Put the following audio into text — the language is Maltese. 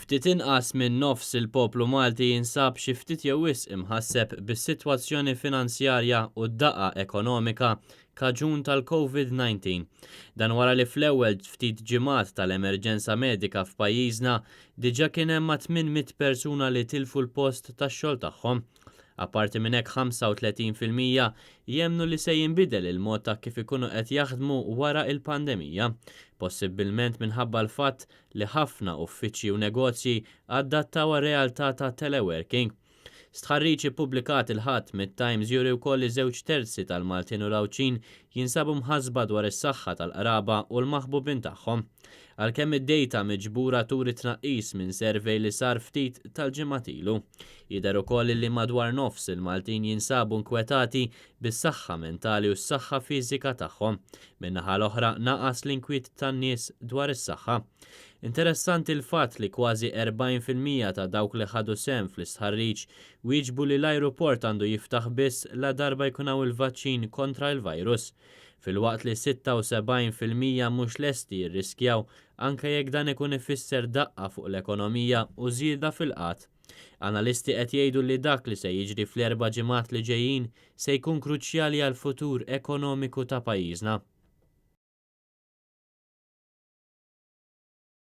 Ftit inqas minn nofs il-poplu Malti jinsab xi ftit jew wisq imħasseb bis-sitwazzjoni finanzjarja u d-daqqa ekonomika kaġun tal-Covid-19. Dan wara li fl-ewwel ftit ġimgħat tal-emerġenza medika f'pajjiżna diġà kien hemm ma' 800 persuna li tilfu l-post tax-xogħol tagħhom. Apparti minn hekk 35% jemmnu li se jinbidel il-mod ta' kif ikunu qed jaħdmu wara il-pandemija, possibbilment minħabba l-fatt li ħafna uffiċċji u negozji adattaw għar-realtà ta' teleworking. Stħarriġ ippubblikat il-Ħadd mit-Times juri wkoll li żewġ terzi tal-Maltin u l-Għawdxin jinsabu mħassba dwar is-saħħa tal-qraba u l-maħbubin tagħhom. Għalkemm id-dejta miġbura turi tnaqqis minn survey li sar ftit tal-ġimgħat ilu. Jidher ukoll li madwar nofs il-Maltin jinsabu nkwetati bis-saħħa mentali u s-saħħa fiżika tagħhom. Min-naħa l-oħra naqas l-inkwiet tan-nies dwar is-saħħa. Interessanti l-fatt li kważi 40% ta' dawk li ħadu sehem fl-istħarriġ wieġbu li l-ajruport għandu jiftaħ biss la darba jkun hawn il-vaċċin kontra il-virus. Filwaqt li 76% mhux lesti jirriskjaw anke jekk dan ikun ifisser daqqa fuq l-ekonomija u żieda fil-qgħad. Analisti qed jgħidu li dak li se jiġri fl-4 ġimgħat li ġejjin se jkun kruċjali għall-futur ekonomiku ta' pajjiżna.